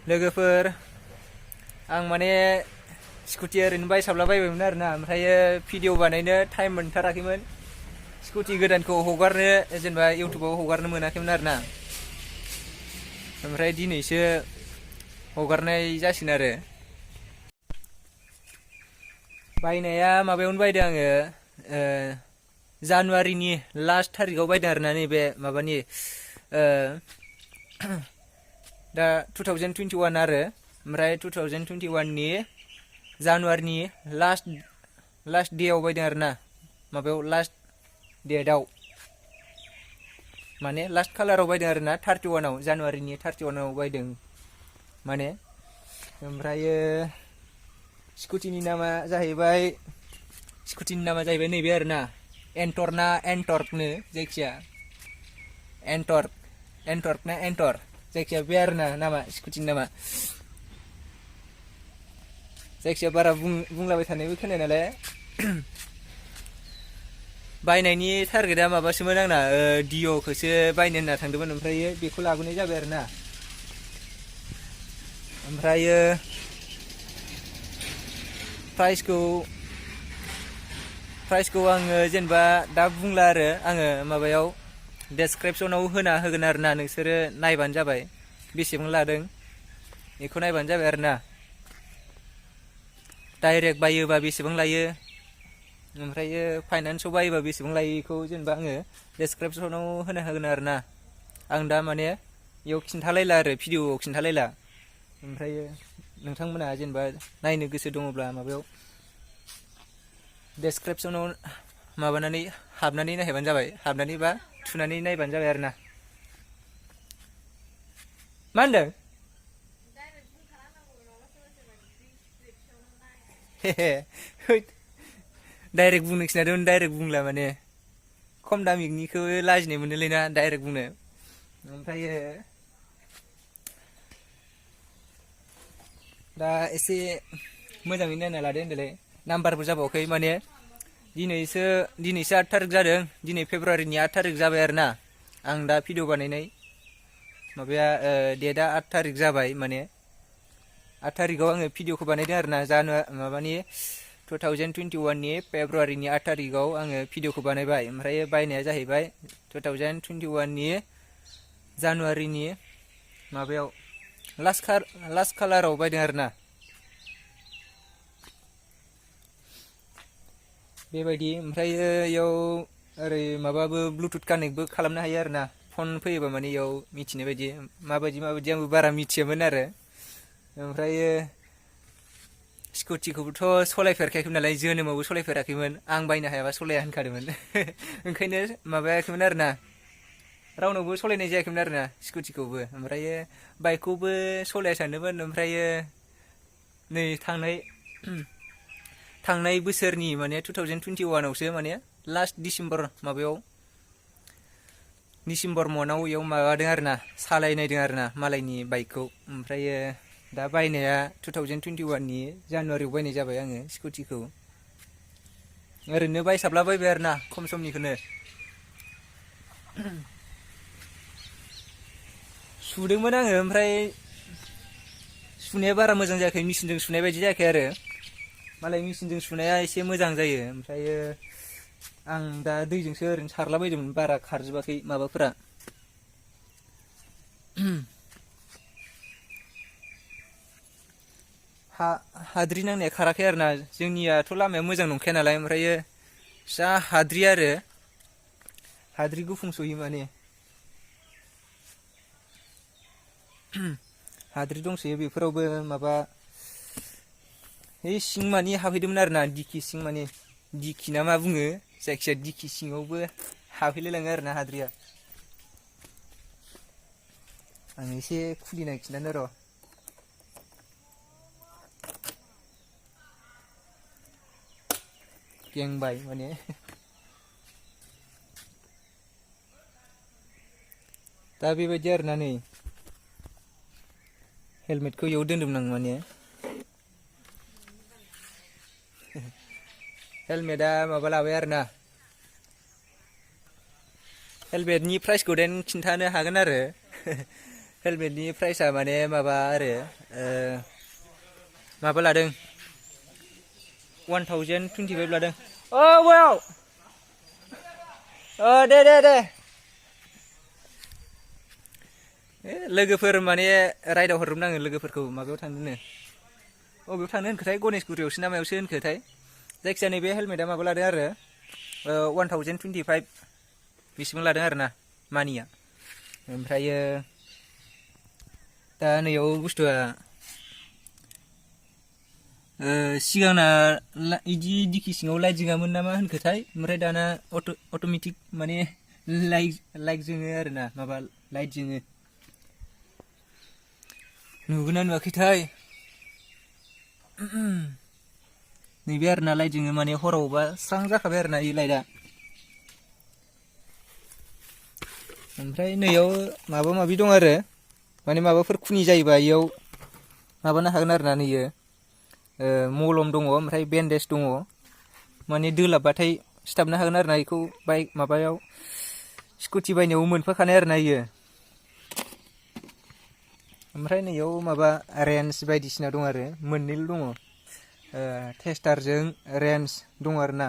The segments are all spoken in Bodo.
लोगोफोर आं माने स्कुटि ओरैनो बायसाबलाबायबायमोन आरोना ओमफ्राय भिडिअ बानायनो टाइम मोनथाराखैमोन स्कुटि गोदानखौ हगारनो जेनेबा इउटुबाव हगारनो मोनाखैमोन आरोना ओमफ्राय दिनैसो हगारनाय जासिगोन आरो बायनाया माबायावनो बायदों आङो जानुवारिनि लास्ट थारिखआव बायदों आरोना नैबे माबानि दा 2021 आरो ओमफ्राय 2021 नि जानुवारिनि लास्ट डेआव बायदों आरोना माबायाव लास्ट डेटआव माने लास्ट खालाराव बायदों आरोना 31 आव जानुवारिनि 31 आव बायदों माने ओमफ्रायो स्कुटिनि नामा जाहैबाय नैबे आरोना एन्टर ना एन्टर्कनो जायखिया एन्टर्क ना एन्टर जायखिया बे आरोना नामा स्कुटिनि नामा जायखिया बारा बुंलाबाय थानायबो खोनाया नालाय बायनायनि टारगेटआ माबासोमोन आंना डिअ'खौसो बायनो होनना थांदोंमोन ओमफ्राय बेखौ लाबोनाय जाबाय आरोना ओमफ्रायो प्राइसखौ आङो जेनेबा दा बुंला आरो आङो माबायाव डेसक्रिपसनाव होना होगोन आरोना नोंसोरो नायबानो जाबाय बेसेबां लादों बेखौ नायबानो जाबाय आरोना डाइरेक्ट बायोबा बेसेबां लायो ओमफ्रायो फाइनान्सआव बायोबा बेसेबां लायो बेखौ जेनेबा आङो डेसक्रिपसनाव होना होगोन आरोना आं दा माने बेयाव खिन्थालायला आरो भिडिअआव खिन्थालायला ओमफ्रायो नोंथांमोना जेनेबा नायनो गोसो दङब्ला माबायाव डेसक्रिपसनाव माबानानै हाबनानै नायहैबानो जाबाय हाबनानै बा थुनानै नायबानो जाबाय आरोना मा होनदों डाइरेक्ट बुंनो खिन्थादोंमोन डाइरेक्ट बुंला माने खम दामिकनिखौ लाजिनाय मोनोलै ना डाइरेक्ट बुंनो ओमफ्रायो दा एसे मोजाङै नायना लादो होनदोंलै नाम्बारबो जाबावाखै माने दिनैसो 8 थारिख जादों दिनै फेब्रुवारिनि 8 थारिख जाबाय आरोना आं दा भिडिअ बानायनाय माबाया डेटआ 8 थारिख जाबाय माने 8 थारिखआव आङो भिडिअखौ बानायदों आरोना माबानि 2021 नि फेब्रुवारिनि 8 थारिखआव आङो भिडिअखौ बानायबाय ओमफ्राय बायनाया जाहैबाय 2021 नि जानुवारिनि माबायाव लास्ट खालाराव बायदों आरोना बेबायदि ओमफ्राय इयाव ओरै माबाबो ब्लुटुथ कानेक्टबो खालामनो हायो आरोना फन फैयोबा माने इयाव मिथिनाय बायदि माबायदि आंबो बारा मिथियामोन आरो ओमफ्राय स्कुटिखौबोथ' सलायफेरखायाखैमोन नालाय जोनोमावबो सलायफेराखैमोन आं बायनो हायाबा सलाया होनखादोंमोन ओंखायनो माबायाखैमोन आरोना रावनावबो सलायनाय जायाखैमोन आरोना स्कुटिखौबो ओमफ्राय बाइकखौबो सलाया सानदोंमोन ओमफ्राय नै थांनाय बोसोरनि माने 2021 आवसो माने लास्ट डिसेम्बर मन्थआव इयाव माबादों आरोना सालायनायदों आरोना मालायनि बाइकखौ ओमफ्राय दा बायनाया 2021 नि जानुवारियाव बायनाय जाबाय आङो स्कुटिखौ ओरैनो बायसाबलाबायबाय आरोना खम समनिखौनो सुदोंमोन आङो ओमफ्राय सुनाया बारा मोजां जायाखै मेचिनजों सुनाय बायदि जायाखै आरो मालाय मेचिनजों सुनाया एसे मोजां जायो ओमफ्राय आं दा दैजोंसो ओरैनो सारलाबायदोंमोन बारा खारजोबाखै माबाफोरा हाद्रि नांनाया खाराखै आरोना जोंनियाथ' लामाया मोजां नंखाया नालाय ओमफ्राय जा हाद्रि गुफुंसयो माने हाद्रि दंसोयो बेफोरावबो माबा सिं मानि हाबहैदोंमोन आरोना दिखि सिं माने दिखि ना मा बुङो जायखिजाया दिखि सिङावबो हाबहैलायलाङो आरोना हाद्रिया आं एसे खुलिनाय खिन्थानो र' गेंबाय माने दा बेबायदि आरोना नै हेलमेटखौ इयाव दोनदोंमोन आं माने हेलमेटआ माबा लाबाय आरोना हेलमेटनि प्राइसखौ देन खिन्थानो हागोन आरो हेलमेटनि प्राइसआ माने माबा आरो माबा लादों 1025 लादों। वाव दे लोगोफोर माने राइडआव हरजोबनो आङो लोगोफोरखौ माबायाव थांदोंनो अबेयाव थांनो होनखोथाय गणेशगुरियावसो ना मायावसो होनखोथाय जायखिजाया नैबे हेलमेटआ माबा लादों आरो 1025 बेसेबां लादों आरो ना मानिया ओमफ्रायो दा नैयाव बुस्थुआ सिगांना इदि दिखि सिङाव लाइट जोङामोन ना मा होनखोथाय ओमफ्राय दाना अट'मेटिक माने लाइट जोङो आरो ना माबा लाइट जोङो नुगोना नुवाखैथाय नैबे आरो ना लाइट जोङो माने हरावबा स्रां जाखाबाय आरो ना इ लाइटआ ओमफ्राय नैयाव माबा माबि दं आरो माने माबाफोर खुनि जायोबा इयाव माबानो हागोन आरो ना नैयो मलम दङ ओमफ्राय बेन्डेज दङ माने दोलाबबाथाय सिथाबनो हागोन आरो ना इखौ बाइक माबायाव स्कुटि बायनायाव मोनफाखानाय आरो ना इयो ओमफ्राय नैयाव माबा रेन्ज बायदिसिना दं आरो मोननैल' दङ टेस्टारजों रेन्ज दङ आरो ना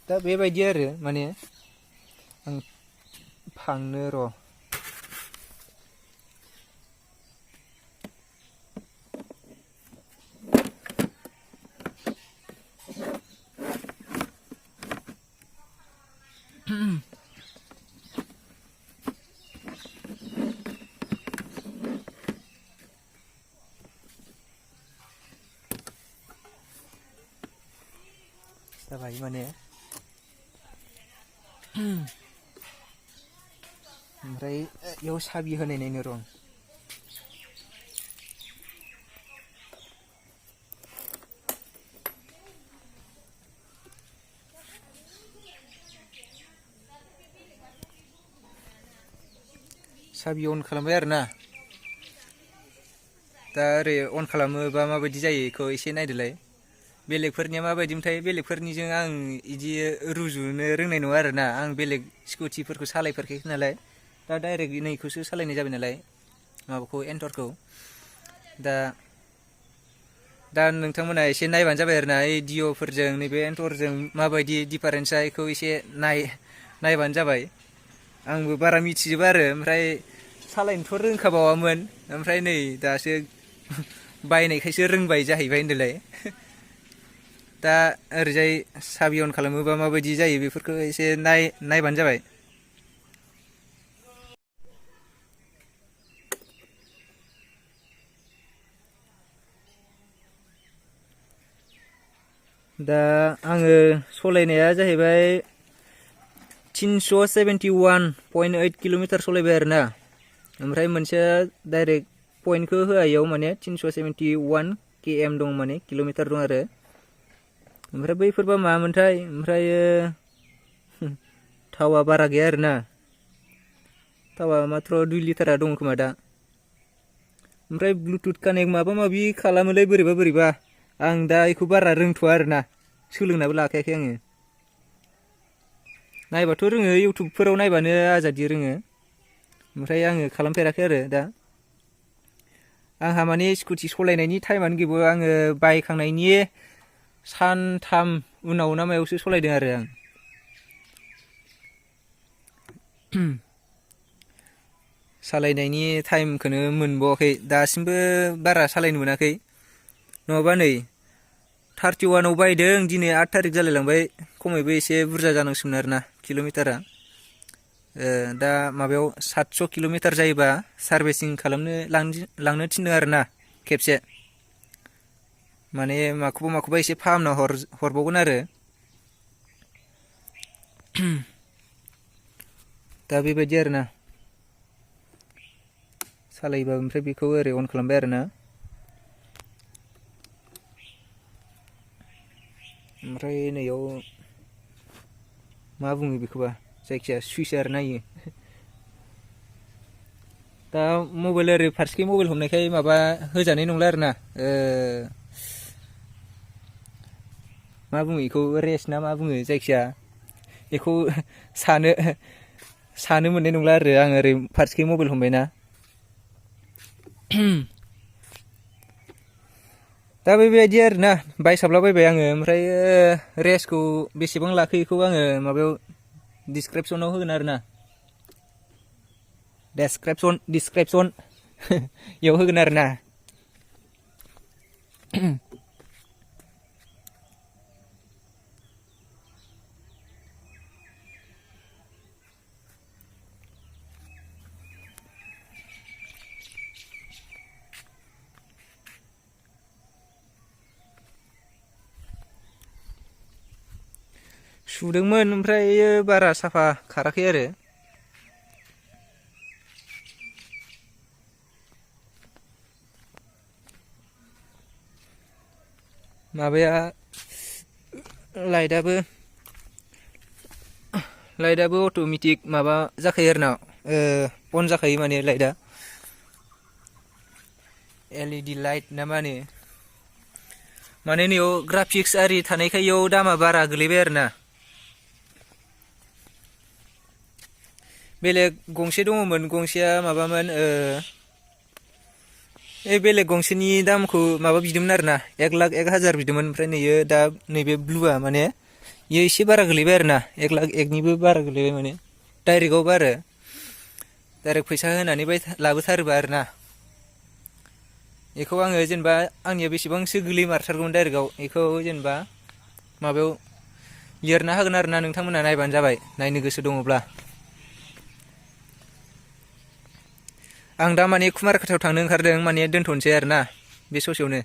दा बेबायदि आरो माने आं फांनो र' जाबाय माने ओमफ्राय इयाव साबि होनाय नायनो र' साबि अन खालामबाय आरो ना दा ओरै अन खालामोबा माबायदि जायो बेखौ एसे नायदोलाय बेलेगफोरनिया माबायदिमोनथाय बेलेगफोरनिजों आं इदि रुजुनो रोंनाय नङा आरो ना आं बेलेग स्कुटिफोरखौ सालायफेराखै नालाय दा डाइरेक्ट नैखौसो सालायनाय जाबाय नालाय माबाखौ एन्टरखौ दा नोंथांमोना एसे नायबानो जाबाय आरो ना ओइ डिअ'फोरजों नैबे एन्टरजों माबायदि डिफारेन्सआ बेखौ एसे नायबानो जाबाय आंबो बारा मिथिजोबा आरो ओमफ्राय सालायनोथ' रोंखाबावामोन ओमफ्राय नै दासो बायनायखायसो रोंबाय जाहैबाय होनदोलाय दा ओरैजाय साबि अन खालामोबा माबायदि जायो बेफोरखौ एसे नायबानो जाबाय दा आङो सलायनाया जाहैबाय 371.8 किल'मिटार सलायबाय आरो ना ओमफ्राय मोनसे डाइरेक्ट पइन्टखौ होआ इयाव माने 371 km दं माने किल'मिटार दं आरो ओमफ्राय बैफोरबा मामोनथाय ओमफ्राय थावा बारा गैया आरो ना थावा मात्र 2 लिटारा दं खोमा दा ओमफ्राय ब्लुटुथ कानेक्ट माबा माबि खालामोलै बोरैबा आं दा बेखौ बारा रोंथ'आ आरो ना सोलोंनाबो लाखायाखै आङो नायबाथ' रोङो इउटुबफोराव नायबानो आजादि रोङो ओमफ्राय आङो खालामफेराखै आरो दा आंहा माने स्कुटि सलायनायनि टाइमानो गैबावा आङो बायखांनायनि सानथाम उनाव ना मायावसो सलायदों आरो आं सालायनायनि टाइमखौनो मोनबावाखै दासिमबो बारा सालायनो मोनाखै नङाबा नै 31आव बायदों दिनै 8 थारिख जालायलांबाय खमैबो एसे बुरजा जानांसिगोन आरो ना किल'मिटारा दा माबायाव 700 किल'मिटार जायोबा सार्भिसिं खालामनो लांनो थिनदों आरो ना खेबसे माने माखौबा एसे फाहामना हरबावगोन आरो दा बेबायदि आरो ना सालायोबा ओमफ्राय बेखौ ओरै अन खालामबाय आरो ना ओमफ्राय नैयाव मा बुङो बेखौबा जायखिया सुइस आरो नायो दा मबाइल ओरै फारसेखै मबाइल हमनायखाय माबा होजानाय नंला आरो ना मा बुङो बेखौ रेस्ट ना मा बुङो जायखिया बेखौ सानो मोननाय नंला आरो आं ओरै फारसेखै मबाइल हमबायना। दा बेबायदि आरोना बायसाबलाबायबाय आङो। ओमफ्राय रेसखौ बेसेबां लाखो बेखौ आङो माबायाव डिसक्रिपसनाव होगोन आरोना, डिसक्रिपसन बेयाव होगोन आरोना। सुदोंमोन ओमफ्राय बारा साफा खाराखै आरो। माबाया लाइटआबो अट'मेटिक माबा जाखायो आरोना, अन जाखायो माने लाइटआ। LED लाइट ना मा होनो, माने नैयाव ग्राफिक्स आरि थानायखाय इयाव दामा बारा गोलैबाय आरोना। बेलेग गंसे दङमोन, गंसेया माबामोन, बेलेग गंसेनि दामखौ माबा बिदोंमोन आरोना 1,01,000 बिदोंमोन। ओमफ्राय नैयो दा नैबे ब्लुआ माने इयो एसे बारा गोलैबाय आरोना, 1,01,000निबो बारा गोलैबाय माने डाइरेक्टआवबो आरो डाइरेक्ट फैसा होनानै लाबोथारोबा आरोना। बेखौ आङो जेनेबा आंनिया बेसेबांसो गोलैमारथारगौमोन डाइरेक्टआव, बेखौ जेनेबा माबायाव लिरना होगोन आरोना, नोंथांमोना नायबानो जाबाय नायनो गोसो दङब्ला। आं दा माने कुमारकाटायाव थांनो ओंखारदों, माने दोनथ'नोसै आरोना बे ससेयावनो।